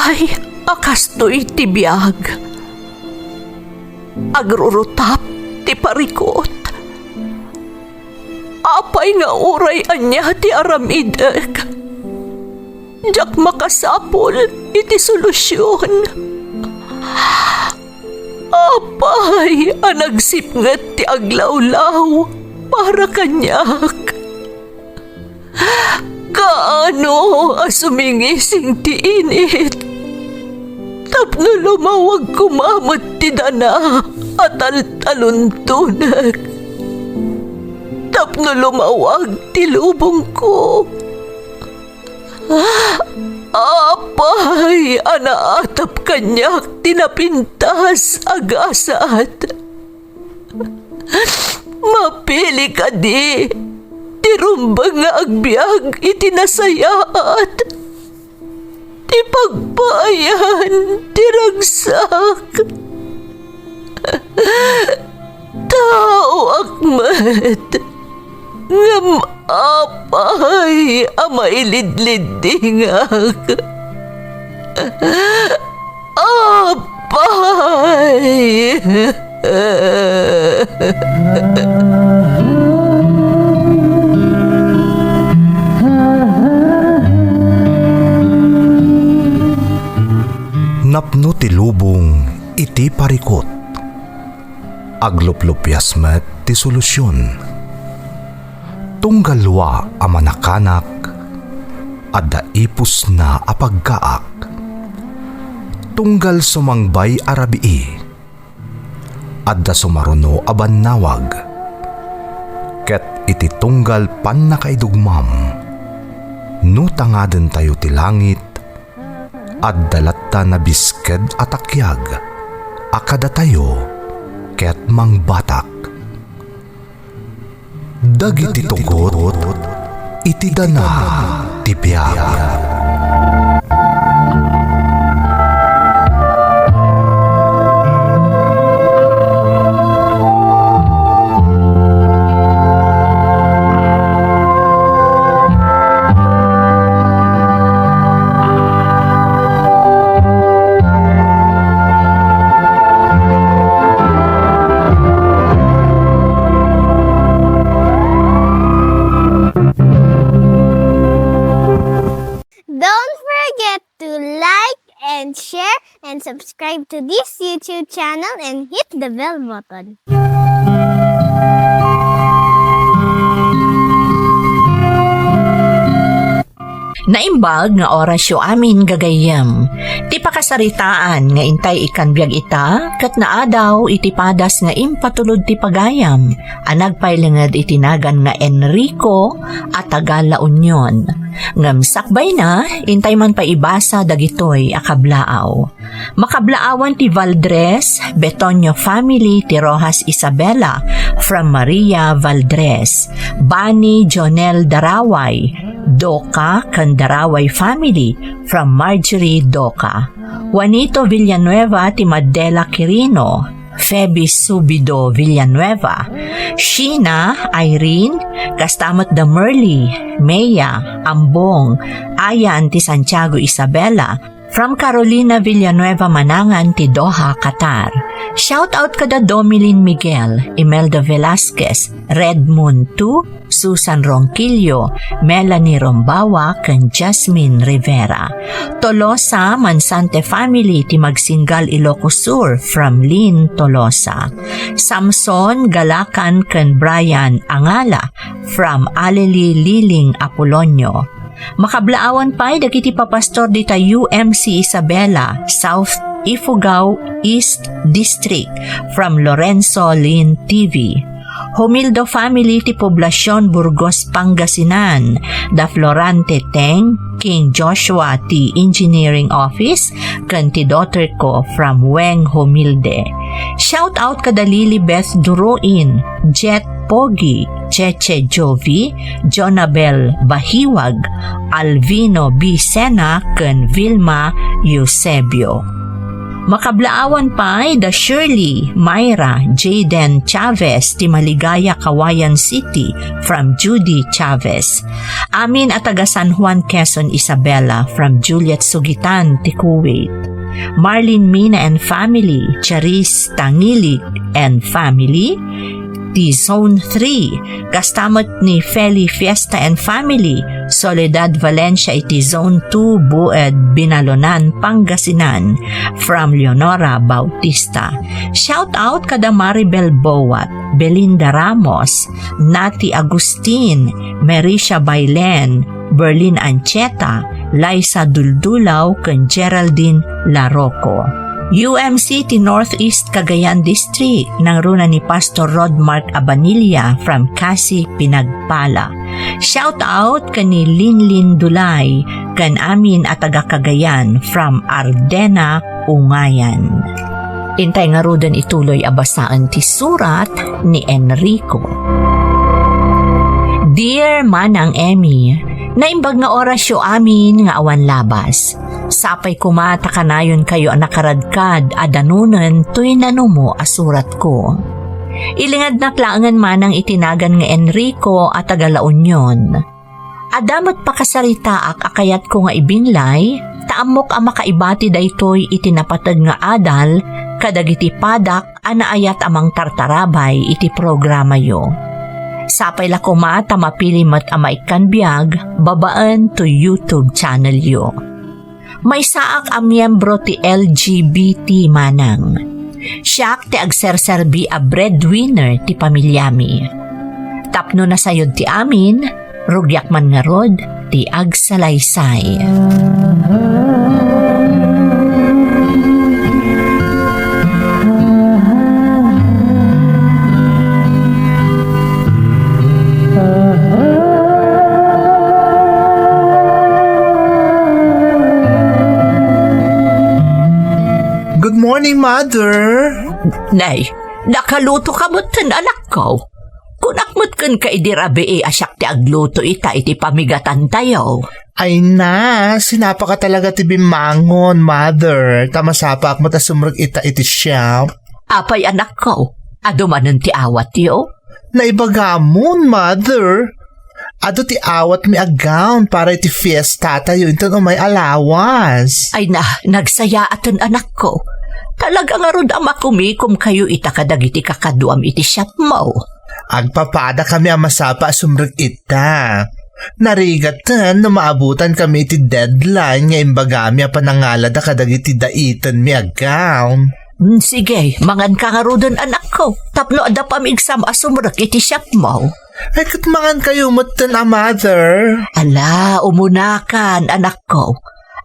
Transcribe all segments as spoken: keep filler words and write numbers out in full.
Ay, a kastoy ti biag. Agrurutap ti parikut. Apay nga uray ania ti aramidek, diak makasapul iti solusion. Apay a nagsipnget ti aglawlaw para kaniak? Kaano a sumingising ti init tapno lumawag koma met ti dana a taltaluntonek, tapno lumawag ti lubongko? Apay a naatap kaniak ti napintas a gasat? Mapili kadi ti rumbeng nga agbiag iti nasayaat, ti pagpaayan ti ragsak? Taoak met, ngem apay a mailidliddingak? Apay! Napno ti lubong iti parikut. Agluplupias met ti solusion. Tunggal dua a manakanak, adda ipusna a pagkaak. Tunggal sumangbay a rabii, adda sumaruno a bannawag. Ket iti tunggal pannakaidugmam, no tangadentayo ti langit, adda latta nabisked a takiag a kadatayo ket mangbatak. Dagiti tugot iti dana ti biag. Don't forget to like and share and subscribe to this YouTube channel and hit the bell button. Naimbag nga orasyo amin, gagayyem. Ti pakasaritaan nga intay ikkan biag ita ket naadaw iti padas nga impatulod ti pagayam a nagpailenged iti nagan nga Enrico a taga La Union. Ngem sakbayna, intay man pay ibasa dagitoy a kablaaw. Makablaawan ti Valdres, Betonio family ti Rojas Isabela from Maria Valdres, Bani Jonel Daraway, Doca ken Daraway family from Marjorie Doca, Juanito Villanueva ti Madela Quirino, Feby Subido Villanueva, Sheena, Irene, kasta met da Merly, Mea, Ambong, Ayan ti Santiago Isabela, from Carolina Villanueva Manangan ti Doha, Qatar. Shout out kada Domilin Miguel, Imelda Velasquez, Redmond two, Susan Ronquillo, Melanie Rombawa, ken Jasmine Rivera. Tolosa, Mansante family ti Magsinggal, Ilocos Sur, from Lynn Tolosa. Samson Galacan ken Brian Angala, from Aleli Liling Apolonio. Makablaawan pay dagiti papastor dita U M C Isabela, South Ifugao East District, from Lorenzo Lin T V. Humildo family ti Poblacion, Burgos, Pangasinan, da Florante Teng, King Joshua ti Engineering Office, ken ti daughter ko from Weng Humilde. Shout out kada Lilibeth Duruin, Jet Pogi, Cheche Jovi, Jonabel Bahiwag, Alvino B Sena, ken Vilma Eusebio. Makablaawan pay da Shirley, Myra, Jayden Chavez ti Maligaya, Cauayan City, from Judy Chavez. Amin a taga San Juan, Quezon, Isabela, from Juliet Sugitan ti Kuwait. Marlene Mina and family, Charis Tangilig and family, ti Zone three, kasta met ni Feli Fiesta and family, Soledad Valencia iti Zone two, Bued, Binalonan, Pangasinan, from Leonora Bautista. Shout out kada Maribel Boat, Belinda Ramos, Nati Agustin, Merisha Bailen, Berlin Ancheta, Liza Duldulaw, ken Geraldine Larocco. U M C ti Northeast Cagayan District, nangruna ni Pastor Rod Mark Abanilla from Casi, Pinagpala. Shout out ken ni Linlin Dulay, ken amin a taga Cagayan from Ardena, Ungayan. Intay ngaruden ituloy a basaen ti surat ni Enrico. Dear Manang Emmy, naimbag nga orasyo amin nga awan labas. Sapay koma ta kanayonkayo a nakaradkad a danunen toy nanumo a suratko. Ilingednak laengen manang iti nagan nga Enrico a taga La Union. Adda met pakasaritaak a kayatko nga ibinlay, ta ammok a makaibati daytoy iti napateg nga adal kadagiti padak a naayat a mangtartarabay iti programayo. Sapay la koma ta mapili met a maikkan biag babaen to YouTube channelyo. Maysaak a miyembro ti L G B T manang. Siak ti agserserbi a breadwinner ti pamilyami. Tapno nasayod ti amin, rugiak man ngarud ti agsalaysay. Good morning, Mother. Nay, nakaluto ka metten, anakko. Kunak met kenka idi rabii a siak ti agluto ita iti pamigatantayo. Ay na, sinapaka talaga ti bimmangon, Mother. Ta masapaak met a sumrek ita iti shop. Apay, anakko, adu manen ti awatyo? Naibagamon, Mother. Adu ti awatmi a gown para iti fiestatayo inton umay a lawas. Ay na, nagsayaaten, anakko. Talaga ngarud a makumikomkayo ita kadagiti kakaduam iti shopmo. Agpapadakami a masapa a sumrek ita. Narigaten no maabutan kami iti deadline nga imbagami a panangalada kadagiti daitenmi a gown. Hmm, sige, manganka ngaruden, anakko, tapno adda pamigsam a sumrek iti shopmo. Ay, ket mangankayo metten a, Mother. Ala, umunakan, anakko.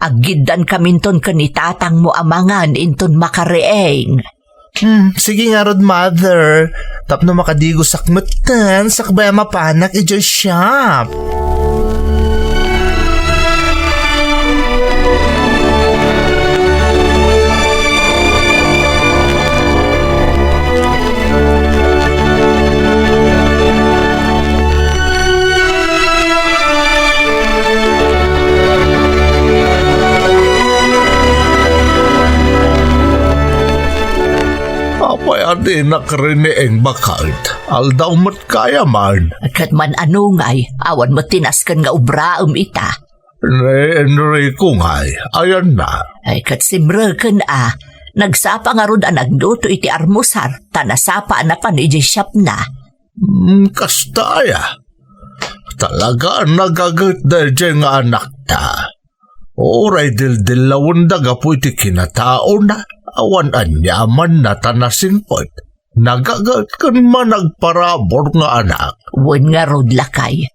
Aggiddankaminton ken ni tatangmo a mangan inton makariing. Hmm, sige ngarud, Mother. Tapno makadigosak metten sakbay a mapanak idiay shop. Apay a dinak riniing, baket? Aldaw met kaya man. Ket man-ano ngay, awan met ti nasken nga obraem ita. Ni Enrico ngay, ayanna? Ay, ket simreken a, nagsapa ngarud a nagluto iti armusar, ta nasapa a napan idiay shopna. Hmm, kasta aya? Talaga a nagaget daydiay nga anakta. Uray dildillawenda gapu iti kinataona, awan aniamanna ta nasingpet. Nagaget ken managparabur nga anak. Wen ngarud, lakay.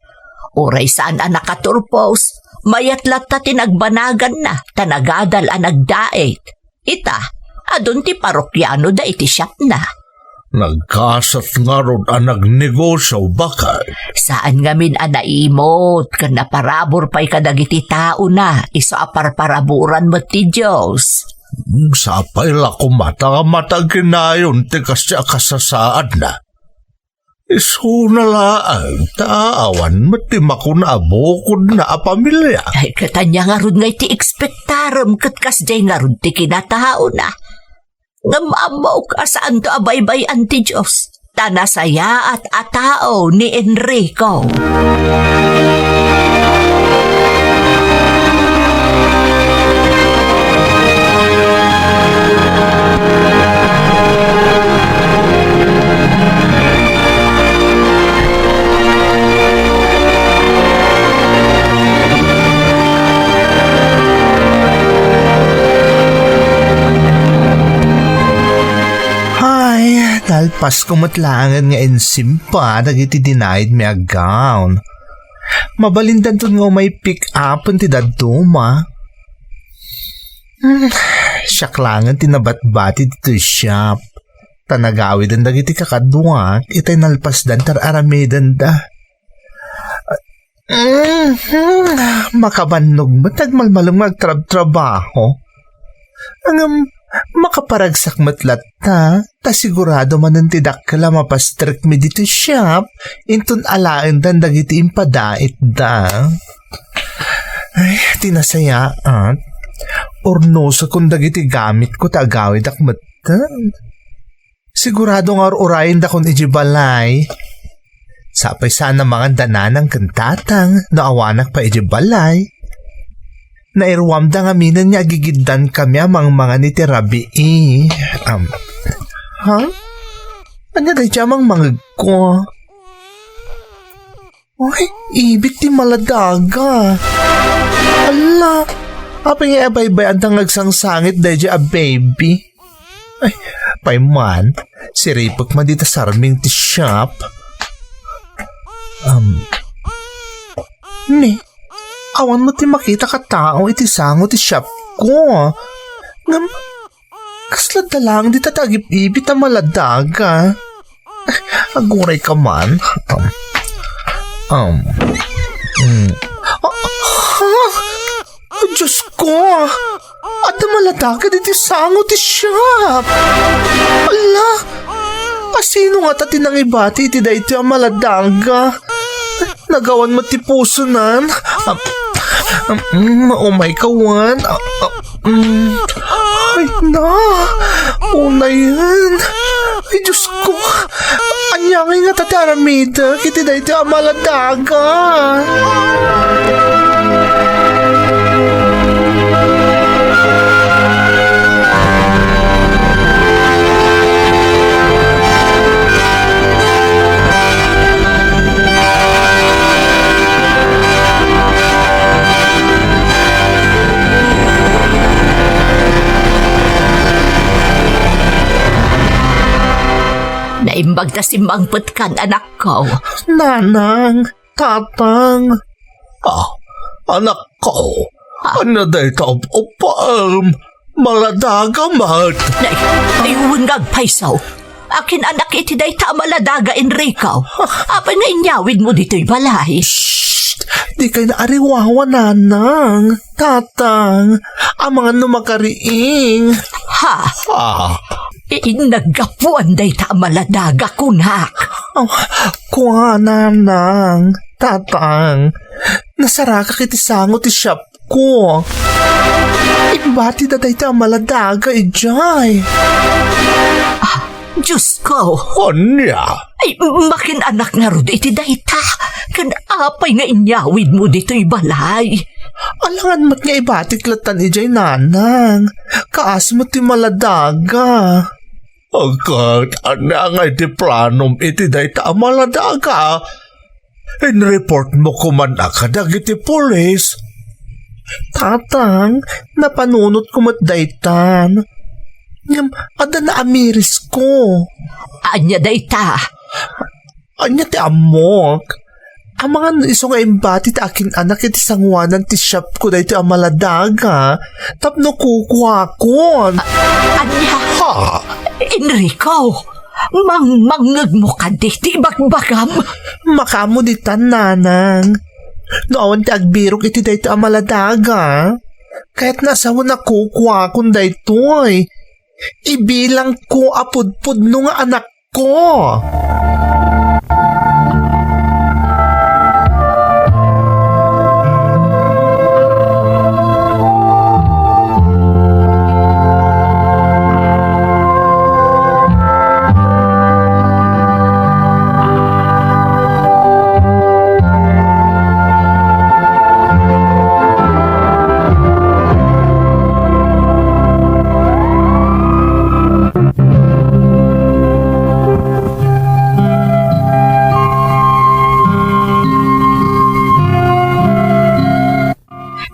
Uray saan a nakaturpos, mayat latta ti nagbanaganna ta nagadal a nagdait. Ita, adun ti parokianoda iti shopna. Nagkasat ngarud a nagnegosio, baket? Saan ngamin a naimut ken naparabur pay kadagiti taona, isu a parparaburan met ti Dios. Sapay la koma ta mataginayon ti kasdi a kasasaadna. Isuna laeng ta awan met ti makuna a bukodna a pamilia. Ay, ket ania ngarud ngay ti ekspektarem ket kasdiay ngarud ti kinataona? Ngem ammok a saanto a baybay-an ti Dios, ta nasayaat a tao ni Enrico. Ay, nalpasko met laengen nga insimpa dagiti dinaydmi a gown. Mabalindanton nga umay pick upen ti dadduma. Hmm, siak laengen ti nabatbati ditoy shop. Ta nagawiden dagiti kakaduak itay nalpasdan tar-aramidenda. Mhm. Makabannog met agmalmalem nga agtrabtrabaho. Ngem, makaparagsak met latta, ta sigurado manen ti dakkel a mapastrekmi ditoy shop, inton alaendan dagiti impadaitda. Ay, ti nasayaat. Urnosakon dagiti gamitko ta agawidak metten. Sigurado nga ur-urayendakon idiay balay. Sapay saan a mangan da nanang ken tatang no awanak pay idiay balay. Nairuamda ngamin nga agigiddankami a mangmangan iti rabii. Am, ha? Ania daydiay a mangmangegko? Uy, ibit ti maladaga. Ala, apay nga abaybay-anta nga agsangsangit daydiay a baby? Ay, pay man, siripek man dita sarming ti shop. Um, ni, awan met ti makitak a tao iti sango ti shopko. Ngem, kasla da laeng dita ti agip-ibit a maladaga? Agurayka man. Um, um, mm. Ah, ha? Diosko! Adda maladaga ditoy sango ti shop! Ala! Asino ngata ti nangibati iti daytoy a maladaga? Nagawan met ti pusonan. Ah, ah, mm, umayka wen. Ah, ah, mm. Ay, na. Unayen. Ay, Diosko. Ania ngay ngata ti aramidek iti daytoy a maladaga? Naimbag ta simmangpetkan, anakko. Nanang, tatang. Ah, anakko. Ah. Ania dayta, up-, upaem? Maladaga met. Nay, ay, wen nga agpayso. Akin-anak iti dayta a maladaga, Enrico. Apay nga inyawidmo ditoy balay? Shh! Dikay naariwawa, nanang, tatang. Amangan no makariing. Ha? Ah. Iin naggapuan dayta a maladaga, kunak. Oh, kua, nanang, tatang. Nasarakak iti sango ti shop ko. Imbatida dayta a maladaga idiay. Ah, Diosko! Ania? Ay, makin-anak ngarud iti dayta. Ken apay nga inyawidmo ditoy balay? Alangan met nga ibatik lattan idiay, nanang. Kaas met ti maladaga. Ket ania ngay ti planom iti dayta a maladaga? Inreportmo koman a kadagiti pulis? Tatang, napanunotko met daytan. Ngem adda naamirisko. Ania dayta? Ania ti ammok? Amangan no isu nga imbati ti akin-anak iti sanguanan ti shop ko daytoy a maladaga tapno kukuakon. A-, ania? Ha? Enrico, mangmangngegmo kadi ti ibagbagam? Makaammo ditan, nanang. No awan ti agbirok iti daytoy a maladaga, kayatna a sawen a kukuakon daytoy. Ibilangko a pudpudno nga anakko.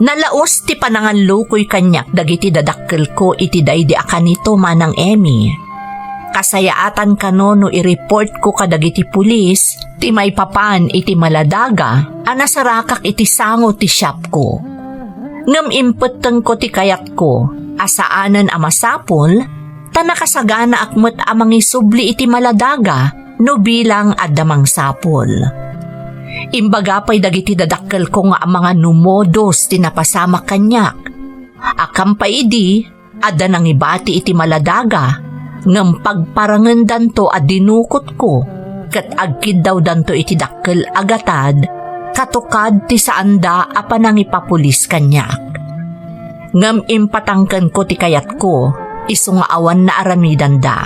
Nalaus ti panangallukoy kaniak dagiti dadakkelko iti daydi a kanito, Manang Emmy. Kasayaatan kano no i-reportko kadagiti pulis ti maipapan iti maladaga a nasarakak iti sango ti shopko. Ngem impettengko ti kayatko a saanen a masapul ta nakasaganaak met a mangisubli iti maladaga no bilang adda mangsapul. Imbaga pay dagiti dadakkelko nga amangan no modus ti napasamak kaniak. Akan pay idi, adda nangibati iti maladaga, ngem pagparangendanto a dinukotko, ket agkiddawdanto iti dakkel a gatad, katukad ti saanda a panangipapulis kaniak. Ngem impatangkenko ti kayatko, isu nga awan naaramidanda.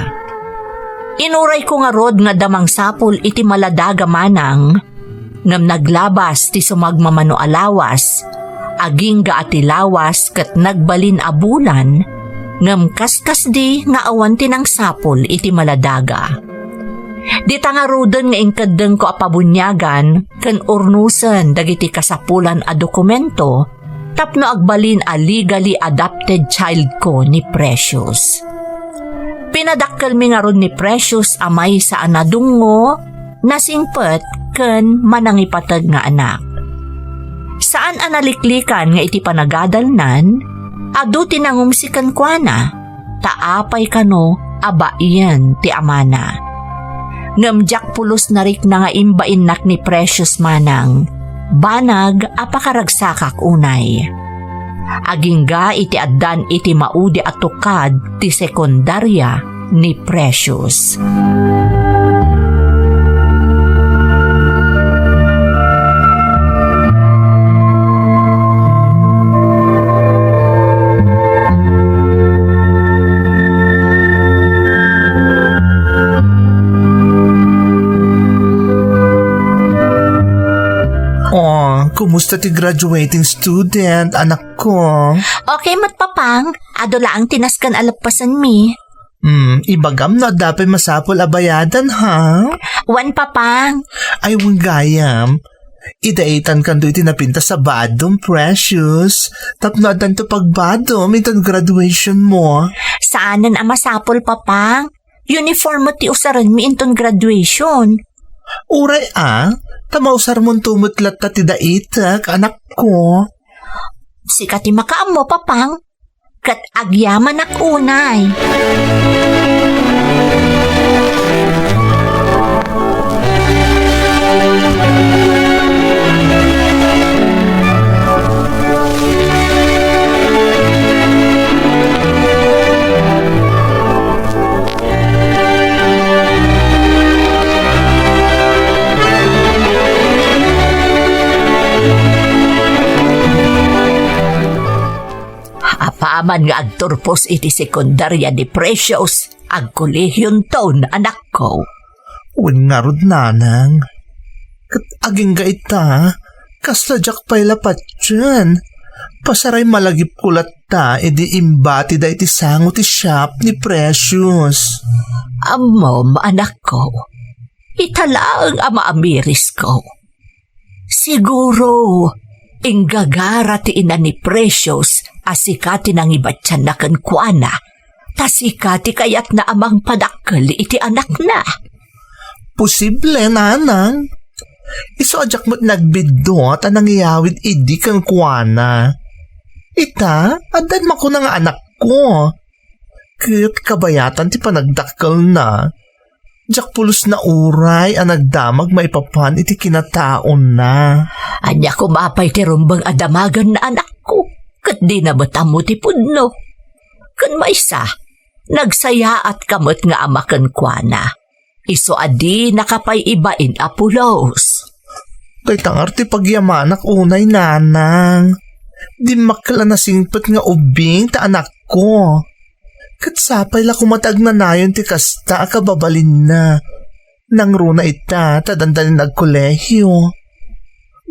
Inurayko ngarud nga adda mangsapul iti maladaga manang, ngem naglabas ti sumagmamano a lawas. Agingga a ti lawas ket nagbalin a bulan, ngem kaskasdi nga awan ti nangsapul iti maladaga. Dita ngaruden nga inkeddengko a pabuniagan ken urnosen dagiti kasapulan a dokumento tapno agbalin a legally adopted child ko ni Precious. Pinadakkelmi ngarud ni Precious a maysa a nadungngo, nasingpet, ken manangipateg nga anak. Saan a naliklikan nga iti panagadalnan, adu ti nangumsi kenkuana, ta apay kano a baien ti amana. Ngem diak pulos narikna nga imbainnak ni Precious manang, banag a pakaragsakak unay. Agingga iti addan iti maudi a tukad ti sekundaria ni Precious. Oh, kumusta ti graduating student, anak ko? Okay met, Papang. Adu laeng ti nasken a leppesenmi. Hmm, ibagam no adda pay masapul a bayadan, ha? Wen, Papang. Ay, wen gayam. Idaitan kanto iti napintas a badom, Precious. Tapno addanto pagbadom inton graduation mo. Saanen a masapul, Papang. Uniform met ti usarenmi inton graduation. Uray a, ta mausarmonto met latta ti daitek, anak ko. Sika ti makaammo, Papang. Ket agyamanak unay. Apaman nga agturpos iti sekundaria ni Precious, agkolehionton, anakko. Wen ngarud, nanang. Ket agingga ita, kasla diak pay la patien. Pasaray malagipko latta idi imbatida iti sango ti shop ni Precious. Ammom, anakko, ita laeng a maamirisko. Siguro, inggagara ti ina ni Precious a sika ti nangibatianna kenkuana, ta sika ti kayatna a mangpadakkel iti anakna. Posible, nanang. Isu a diak met nagbiddut a nangiyawid idi kenkuana. Ita, addan makuna nga anakko. Ket kabayatan ti panagdakkelna. Diak pulos nauray a nagdamag maipapan iti kinataona. Ania koma pay ti rumbeng a damagenna, anakko, ket dina met ammo ti pudno. Ken maysa, nagsayaatka met nga ama kenkuana. Isu a dinaka pay ibain a pulos. Dayta ngarud ti pagyamanak unay, nanang. Dimmakkel a nasingpet nga ubbing ta anakko. Ket sapay la koma ti agnanayon ti kasta a kababalinna. Nangruna ita ta dandanin agkolehio.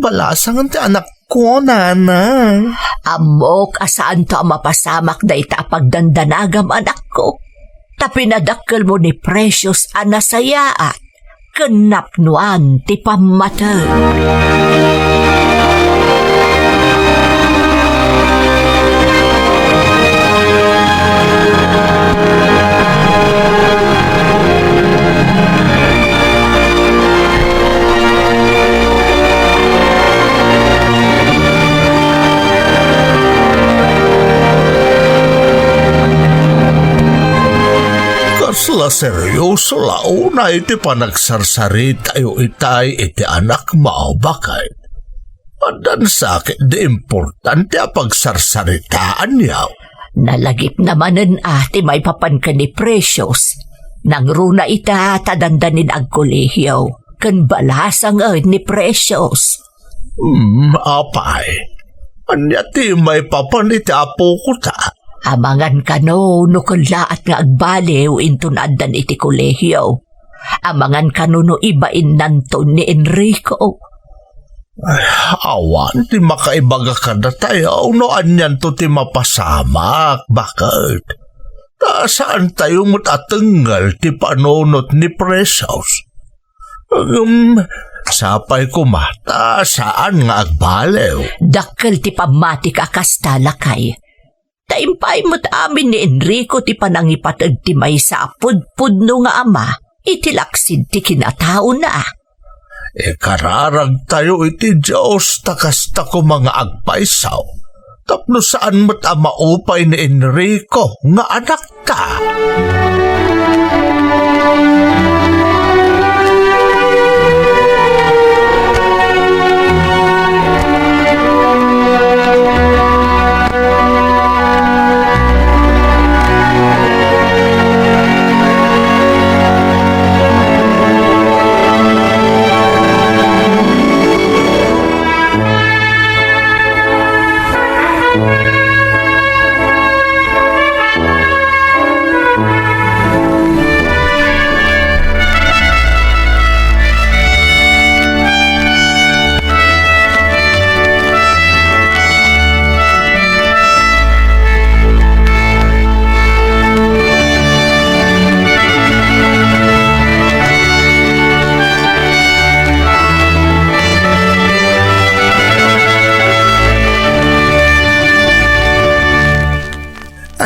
Balasangen ti anakko, nanang. Ammok a saanto a mapasamak dayta a pagdandanagam, anakko. Ta pinadakkelmo ni Precious a nasayaat ken napnoan ti pammateg. Kasla serioso la unay ti panagsarsaritayo itay iti anakmo, baket. Addan sa ket di importante a pagsarsaritaanyo. Nalagipna manen a ti maipapan ken ni Precious. Nangruna ita ta dandanin agkolehiyo, ken balasa nga ni Precious. Hmm, apay. Ania ti maipapan iti apokota? Amangan kano no kellaat nga agbaliw inton addan iti kolehiyo. Amangan kano no ibainnanto ni Enrico. Ay, awan ti makaibaga kadatayo no anianto ti mapasamak, baket. Ta saantayo met a tengngel ti panunot ni Precious. Ngem, sapay koma, ta saan nga agbaliw. Dakkel ti pammatika a kasta, lakay. Ta impaay met amin ni Enrico ti panangipateg ti maysa a pudpudno nga ama iti laksid ti kinataona. Ikararagtayo iti Dios ta kasta koma nga agpayso, tapno saan met a maupay ni Enrico nga anakta.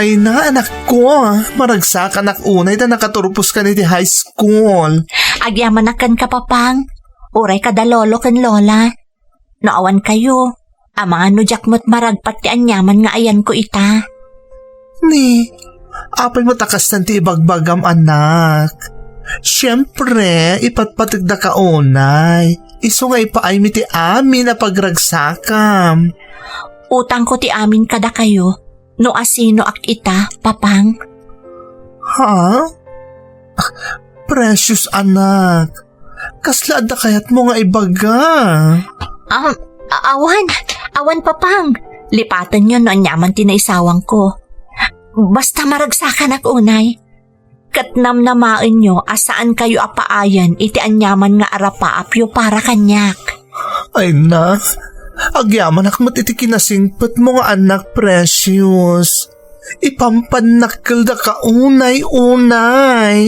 Ay na, anakko, maragsakanak unay ta nakaturpos kan iti high school. Agyamanak kenka, Papang. Uray kada lolo ken lola. No awan kayo, amangan no diak met maragpat ti aniaman nga ayanko ita. Ni, apay met a kastan ti ibagbagam, anak? Siempre, ipatpategdaka unay. Isu nga ipaaymi ti amin a pagragsakam. Utangko ti amin kadakayo. No asinoak ita, Papang? Ha? Precious, anak, kasla adda kayatmo nga ibaga? Um, a-, awan, awan, Papang. Lipatenyo no aniaman ti naisawangko. Basta maragsakanak unay. Ket namnamaenyo a saankayo a paayen iti aniaman nga arapaapyo para kaniak. Ay na, agyamanak met iti kinasingpetmo nga anak, Precious. Ipampannak keldaka unay-unay.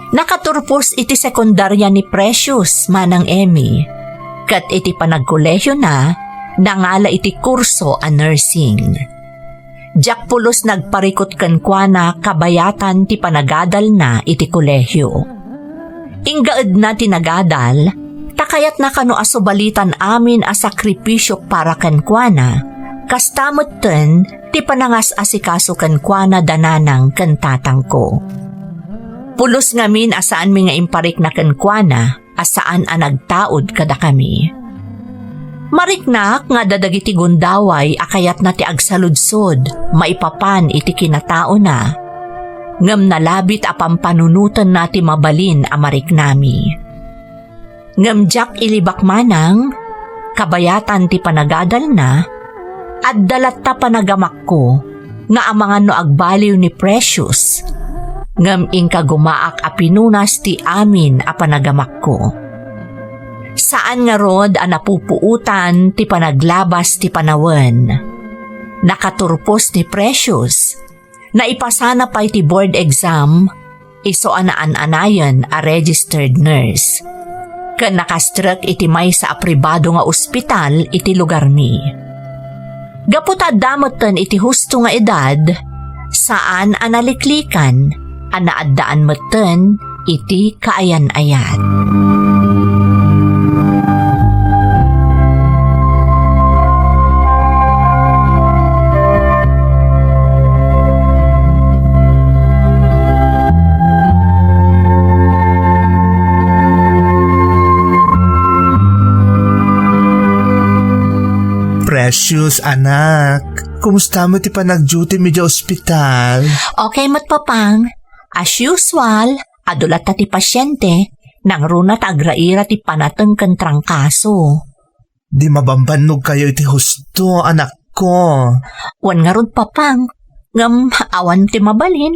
Nakaturpos iti sekundaria ni Precious, Manang Emmy. Ket iti panagkolehiona, nangala iti kurso a nursing. Diak pulos nagparikut kenkuana kabayatan ti panagadalna iti kolehio. Inggaedna ti nagadal, ta kayatna kano a subalitan amin a sakripisio para kenkuana, kasta metten ti panangas-asikaso kenkuana da nanang ken tatangko. Pulos ngamin a saanmi nga imparikna kenkuana a saan a nagtaud kadakami. Mariknak nga adda dagiti gundaway a kayatna ti agsaludsod maipapan iti kinataona, ngem nalabit a pampanunotenna ti mabalin a mariknami. Ngem diak ilibak manang, kabayatan ti panagadalna, adda latta panagamakko nga amangan no agbaliw ni Precious. Ngem inkagumaak a pinunas ti amin a panagamakko. Saan ngarud a napupuotan ti panaglabas ti panawen. Nakaturpos ni Precious. Naipasana pay ti board exam, isu a naan-anayen a registered nurse. Ken nakastrek iti maysa a pribado nga ospital iti lugarmi. Gapu ta adda metten iti husto nga edad, saan a naliklikan a naaddaan metten iti kaayan-ayat. Precious, anak, kumusta met ti panagduty mi idiay ospital? Okay met, Papang. As usual, adu latta ti pasyente, nangruna ta agraira ti panateng ken trangkaso. Di mabambannogkayo iti husto, anakko. Wen ngarud, Papang, ngem awan ti mabalin.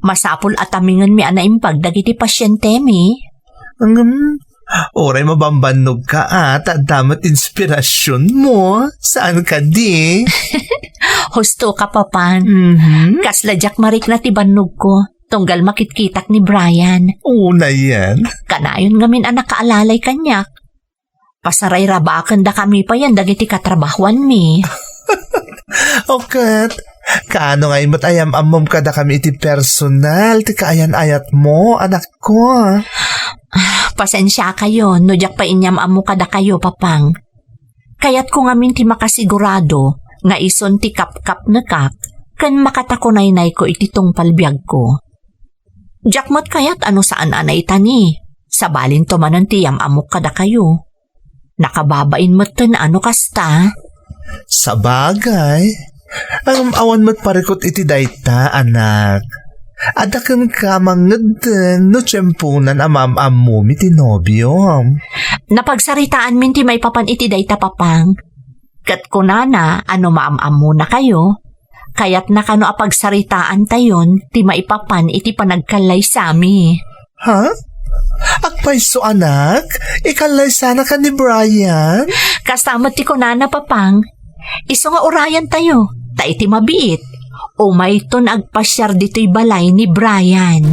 Masapul a tamingenmi a naimbag dagiti pasyentemi. Ngem, uray mabambannogka a, ta adda met inspirasionmo. Saan kadi? Husto ka, Papang. Mhm. Kasla diak marikna ti bannogko. Tunggal makitkitak ni Brian. Unayen. Kanayon ngamin a nakaalalay kaniak. Pasarayrabaken dakami payen dagiti katrabahuanmi. O ket, kaano ngay met a yam-ammom kadakami iti personal ti kaayan-ayatmo, anakko? Pasensiakayo no diak pay inyam-ammo kadakayo, Papang. Kayatko ngamin ti makasigurado nga isun ti kapkapnekak ken makatakunaynayko iti tungpal biagko. Diak met kayat a no saan a naitani, sabalinto manen ti yam-ammok kadakayo. Nakababain metten a no kasta. Sabagay, ngem awan met parikut iti dayta, anak. Adda kenka a mangeddeng no tiemponan a maam-ammomi ti nobiom. Napagsaritaanmin ti maipapan iti dayta, Papang. Ket kunana a no maam-ammonakayo, kayatna kano a pagsaritaantayon ti maipapan iti panagkallaysami. Ha? Agpayso, anak? Ikallaysanaka ni Brian? Kasta met ti kunana, Papang. Isu nga urayantayo, ta iti mabiit, umayton agpasiar ditoy balay ni Brian.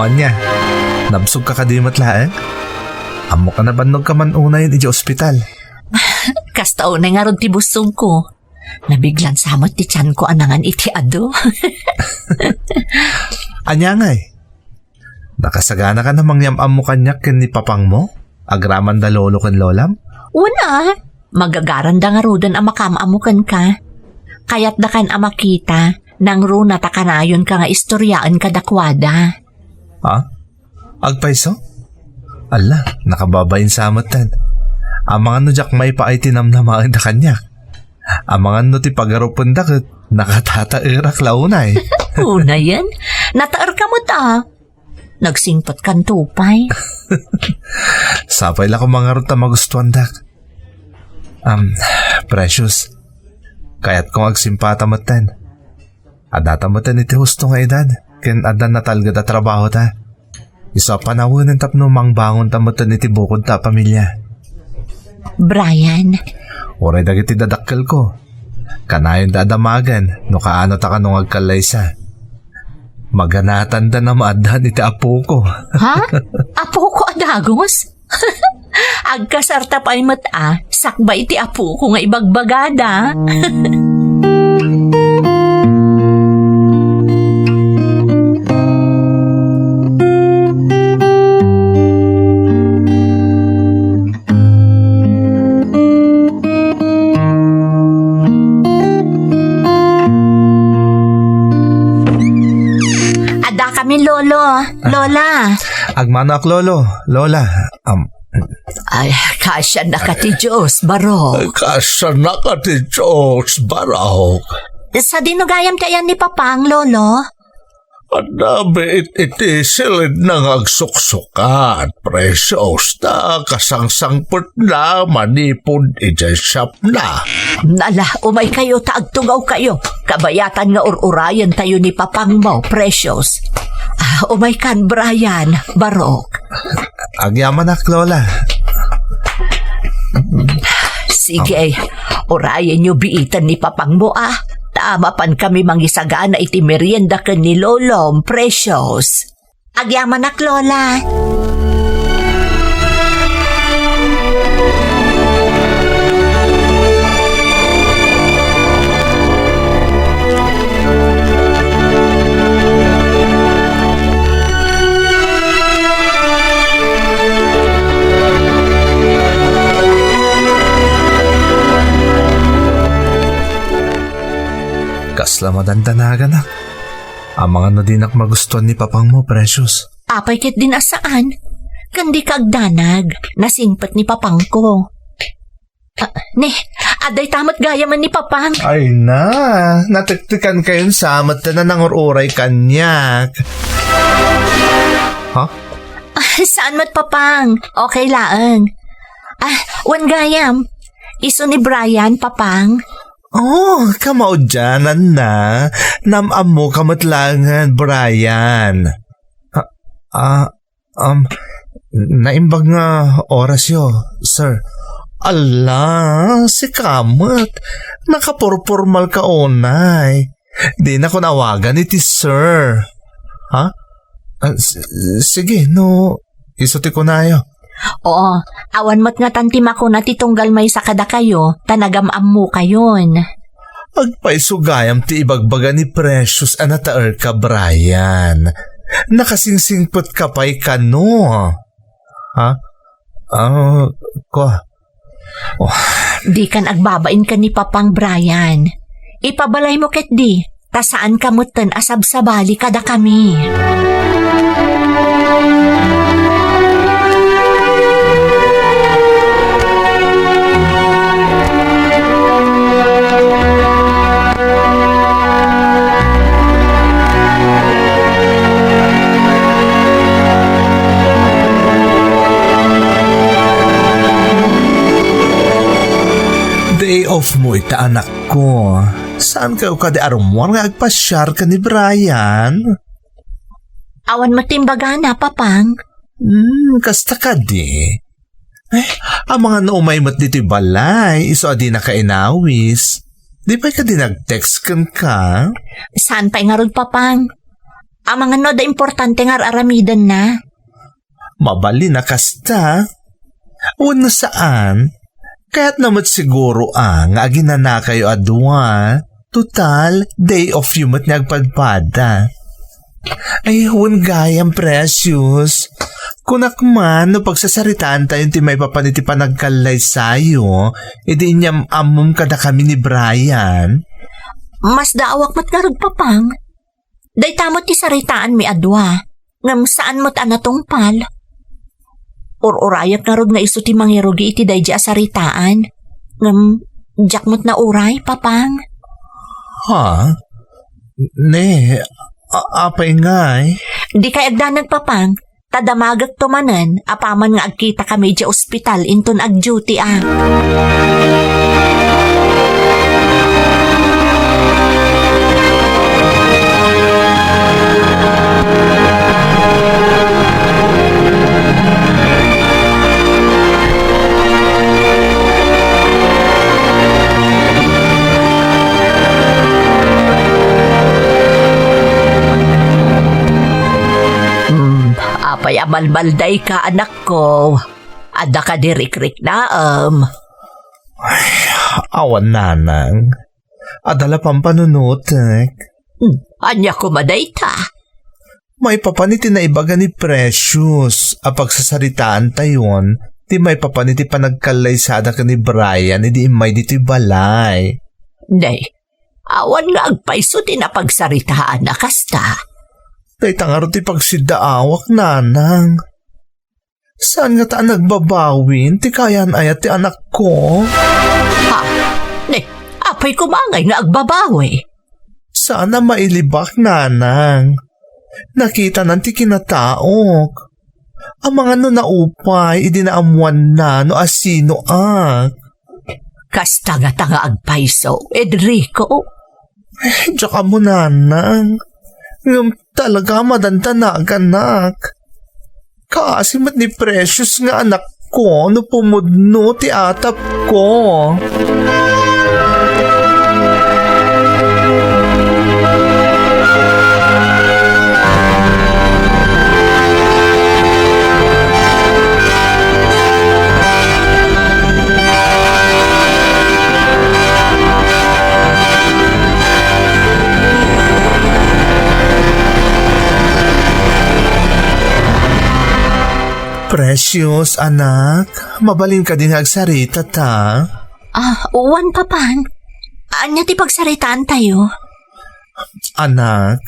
Ania, nabsogka kadi met laeng? Ammok a nabannogka man unayen idiay ospital. Kasta unay ngarud ti busogko. Nabiglan sa met ti tianko a nangan iti adu. Ania ngay? Nakasaganaka a mangyam-ammo kaniak ken ni papangmo, agraman da lolo ken lolam? Wen a, magagaranda ngaruden a makaam-ammo kenka. Kayatdakan a makita, nangruna ta kanayonka nga istoriaen kadakuada. Ha? Agpayso? Alla, nakababain sa metten. Amangan no diak maipaay ti namnamaenda kaniak. Amangan no ti pagarupenda ket nakatataerak la unay. Unayen, nataerka met a. Nagsingpetkanto pay. Sapay la koma ngarud ta magustuandak. Am, Precious, kayatko nga agsimpata metten. Addata metten iti husto nga edad, ken adda natalged a trabahota. Isu a panawenen tapno mangbangonta metten iti bukodta a pamilia. Brian. Uray dagiti dadakkelko, kanayonda a damagen no kaanota kano nga agkallaysa. Maganatanda a maaddaan iti apoko. Ha? Apoko a dagus? Agkasarta pay met a, sakbay iti apoko nga ibagbagada. Lola. Agmanoak, Lolo. Lola. Um, Ay, kasiannaka ti Dios, Barok. Kasiannaka ti Dios, Barok. Sadino gayam ti ayan ni Papang, Lolo? Adda biit iti silidna nga agsuksukat, Precious, ta kasangsangpetna manipud idiay shopna. Nala, umaykayo ta agtugawkayo. Kabayatan nga ur-urayentayo ni Papangmo, Precious. Ah, umaykan, Brian, Barok. Agyamanak, Lola. Sige, urayenyo biiten ni Papangmo, ah. Ta mapan kami mangisagana iti merienda ken ni Lolom, Precious. Agyamanak, Lola. Kasla madandanaganak. Amangan no dinak magustuan ni Papangmo, Precious. Apay ketdin a saan? Ken dika agdanag, nasingpet ni Papangko. Ah, ne, adda ita met gayamen ni Papang. Ay na, natektekankayon sa met ta nanangur-uray kaniak. Ha? Ah, saan met, Papang? Okay laeng. Ah, wen gayam. Isu ni Brian, Papang. Oh, kamaudiananna. Nam-ammoka met laengen, Brian. Ah, ah, um, naimbag nga orasyo, sir. Ala, sika met. Nakapurpormalka unay. Dinakon awagan iti sir. Ha? Ah, s-, sige, no, isu ti kunayo. Oo, awan met ngatan ti makuna ti tunggal maysa kadakayo, ta nagam-ammokayon. Agpayso gayam ti ibagbaga ni Precious a nataerka, Brian. Nakasingsingpetka pay kano. Ha? Ah, kua. Oh. Dikan agbabain ken ni Papang, Brian. Ipabalaymo ketdi, ta saanka metten a sabsabali kadakami. Day off mo ita, anakko. Saankayo kadi a rummuar nga agpasiar ken ni Brian? Awan met ti imbagana, Papang. Hmm, kasta kadi. Eh, amangan no umay met ditoy balay, isu a dinaka inawis. Di pay kadi nag-text kenka? Saan pay ngarud, Papang? Amangan no adda importante nga ar-aramidenna. Mabalin a kasta. Wenno saan? Kayatna met siguro a nga aginanakayo a dua. Total, day off yo met nga agpadpada. Ay, wen gayam, Precious. Kunak man no pagsasaritaantayon ti maipapan iti panagkallaysayo, idi inyam-ammom kadakami ni Brian. Masdaawak met ngarud, Papang. Dayta met ti saritaanmi a dua, ngem saan met a natungpal. Ur-urayak ngarud nga isu ti mangirugi iti daydi a saritaan. Ngem diak met nauray, Papang. Ha? Ne, a-, apay ngay? Dikay agdanag, Papang. Ta damagekto manen apaman nga agkitakami idiay ospital inton ag-duty a. Hmm, apay a malmaldayka, anakko? Adda kadi rikriknaem? Ay, awan, nanang. Adda la pampanunotek. Hmm, ania koma dayta? Maipapan iti naibaga ni Precious a pagsasaritaantayon ti maipapan iti panagkallaysada ken ni Brian idi immay ditoy balay. Nay, awan nga agpayso ti napagsaritaan a kasta. Dayta ngarud ti pagsiddaawak, nanang. Saan ngata a nagbabawin ti kayan-ayat ti anakko? Ha? Ne, apay koma ngay nga agbabawi? Saan a mailibak, nanang. Nakitanan ti kinataok. Amangan no naupay idi naammoanna no asinoak. Kasta ngata nga agpayso, Enrico. Eh, diak ammo, nanang. Ngem talaga, madantanagan, anak. Kaasi met ni Precious nga anakko no pumudno ti atapko. Precious, anak, mabalin kadi nga agsarita ta? Ah, wen, Papang. Ania ti pagsaritaantayo? Anak,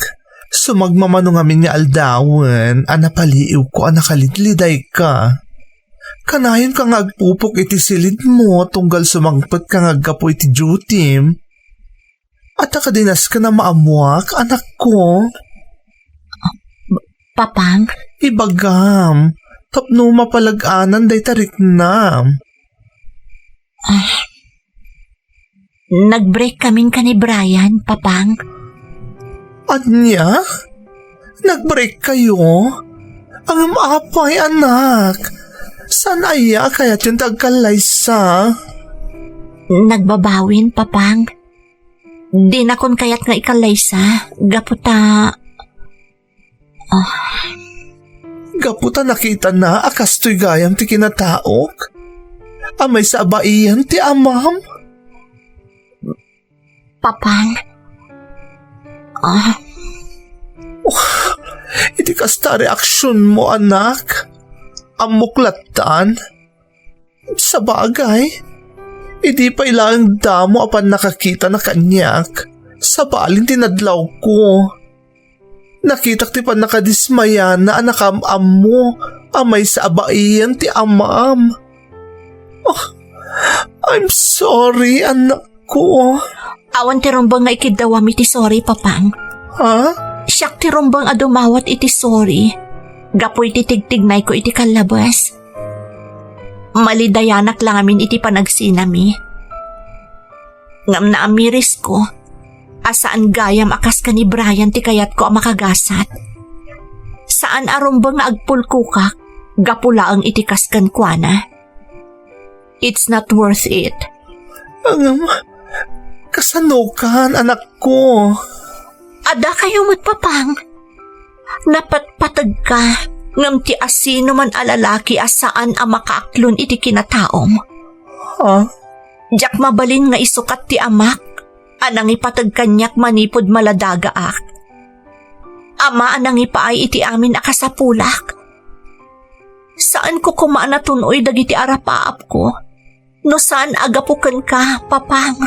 sumagmamano ngamin nga aldawen a napaliiwko a nakalidlidayka. Kanayonka nga agpupok iti silidmo tunggal sumangpetka nga aggapu iti dutim. Adda kadi nasken a maammoak, anakko? Papang? Ibagam, tapno mapalag-anan dayta riknam. Ah, nag-break kamin ken ni Brian, Papang. Ania? Nag-break kayo? Ngem apay, anak? Saan aya a kayatyon ti agkallaysa? Nagbabawin, Papang. Dinakon kayat nga ikallaysa, gapu ta, ah. Gapu ta nakitana a kastoy gayam ti kinataok, a maysa a baian ti amam. Papang. Ah. Oh, iti kasta a reaksionmo, anak, ammok lattan. Sabagay, idi pay laeng damo a pannakakitana kaniak, sabali ti nadlawko. Nakitak ti pannakadismayana a nakaam-ammo a maysa a baian ti amam. Oh, I'm sorry, anakko. Awan ti rumbeng nga ikiddawam iti sorry, Papang. Ha? Siak ti rumbeng a dumawat iti sorry. Gapu iti tigtignayko iti kallabes. Malidayanak la ngamin iti panagsinami. Ngem naamirisko a saan gayam a kas ken ni Brian ti kayatko a makagasat. Saan a rumbeng nga agpulkokak gapu laeng iti kas kenkuana. It's not worth it. Ngem, kasanokan, anakko? Adda kayo met, Papang. Napatpategka, ngem ti asinoman a lalaki a saan a makaaklon iti kinataom. Ha? Diak mabalin nga isukat ti amak a nangipateg kaniak manipud maladagaak. Ama a nangipaay iti amin a kasapulak. Saanko koma a natun-oy dagiti arapaapko. No saan a gapu kenka, Papang.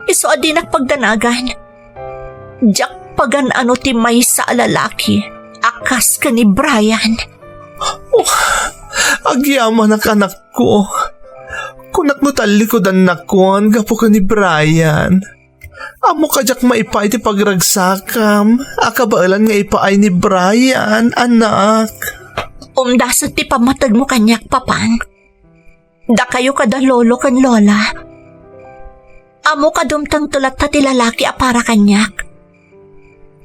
Isu a dinak pagdanagan. Diak pagan-ano ti maysa a lalaki a kas ken ni Brian. Oh, agyamanak, anakko. Kunak no tallikudannakon gapu ken ni Brian. Ammok a diak maipaay ti pagragsakam a kabaelan nga ipaay ni Brian, anak. Umdasek ti pammategmo kaniak, Papang. Dakayo kada lolo ken lola. Ammok a dumtengto latta ti lalaki a para kaniak.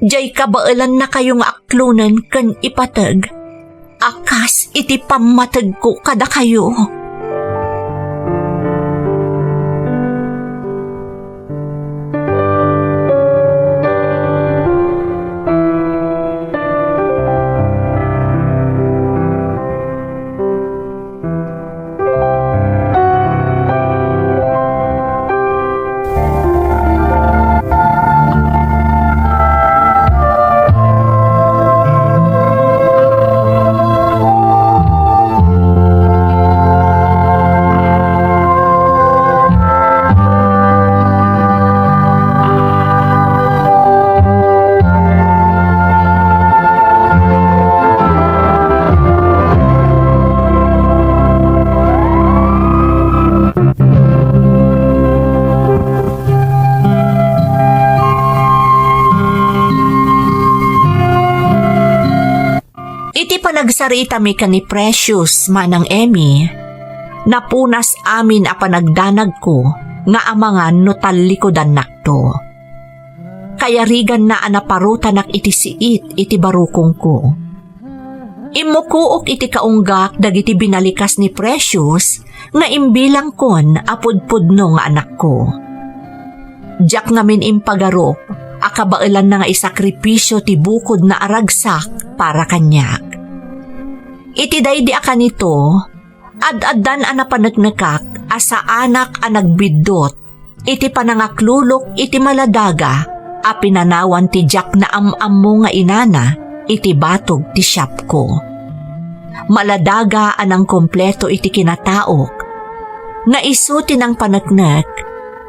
Diay kabaelannakayo nga aklonen ken ipateg a kas iti pammategko kadakayo. Agsaritami ken ni Precious, Manang Emmy, napunas amin a panagdanagko nga amangan no tallikudannakto. Kayariganna a naparutanak iti siit iti barukongko. Immukook iti kaunggak dagiti binalikas ni Precious nga imbilangkon a pudpudno nga anakko. Diak ngamin impagarok a kabaelanna nga isakripisio ti bukodna a ragsak para kaniak. Iti daydi a kanito, ad-addan a napaneknekak a saanak a nagbiddut iti panangaklulok iti maladaga a pinanawan ti diak naam-ammo nga inana iti batog ti siapko. Maladaga a nangkompleto iti kinataok, nga isu ti nangpaneknek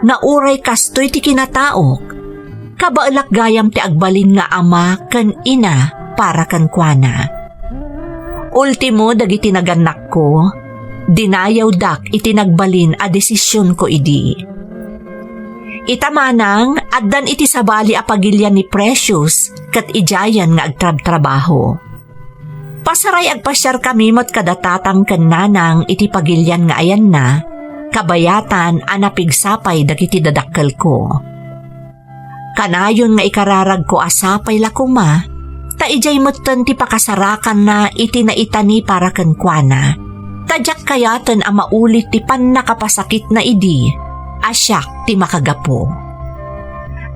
nga uray kastoy ti kinataok, kabaelak gayam ti agbalin nga ama ken ina para kenkuana. Ultimo dagiti nagannakko, dinayawdak iti nagbalin a desisionko idi. Ita manang, addan iti sabali a pagilian ni Precious ket idiayen nga agtrabtrabaho. Pasaray agpasiarkami met kada tatang ken nanang iti pagilian nga ayanna, kabayatan a napigsapay dagiti dadakkelko. Kanayon nga ikararagko a sapay la koma, ta idiay metten ti pakasarakanna iti naitani para kenkuana, ta diak kayaten a maulit ti pannakapasakitna idi a siak ti makagapu.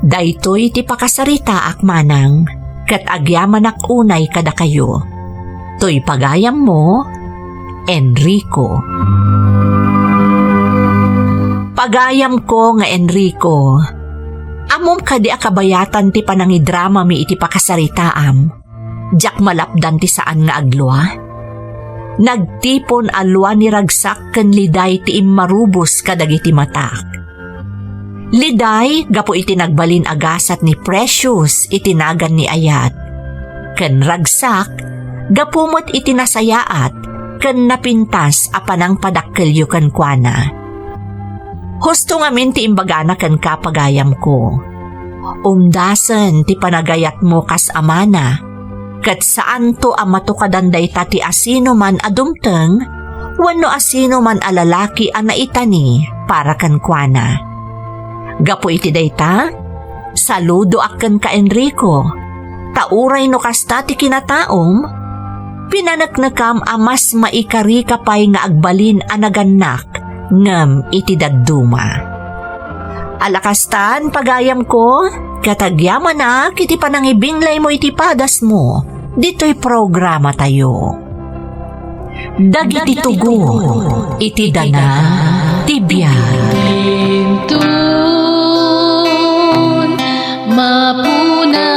Daytoy ti pakasaritaak manang, ket agyamanak unay kadakayo. Toy pagayammo, Enrico. Pagayamko nga Enrico, ammom kadi a kabayatan ti panangidramami iti pakasaritaam? Diak malapdan ti saan nga aglua. Nagtipon a lua ni Ragsak ken Liday ti immarubos kadagiti matak. Liday, gapu iti nagbalin a gasat ni Precious iti nagan ni Ayat. Ken Ragsak, gapu met iti nasayaat ken napintas a panangpadakkelyo kenkuana. Husto ngamin ti imbagana kenka, pagayamko. Umdasen ti panagayatmo kas amana, ket saanto a matukadan dayta ti asinoman a dumteng wenno asinoman a lalaki a naitani para kenkuana. Gapu iti dayta, saludoak kenka, Enrico, ta uray no kasta ti kinataom, pinaneknekam a mas maikarika pay nga agbalin a nagannak ngem iti dadduma. Ala kastan, pagayamko, ket agyamanak iti panangibinglaymo iti padasmo ditoy programatayo. Dagiti tugon iti dana ti biag. Inton mapuna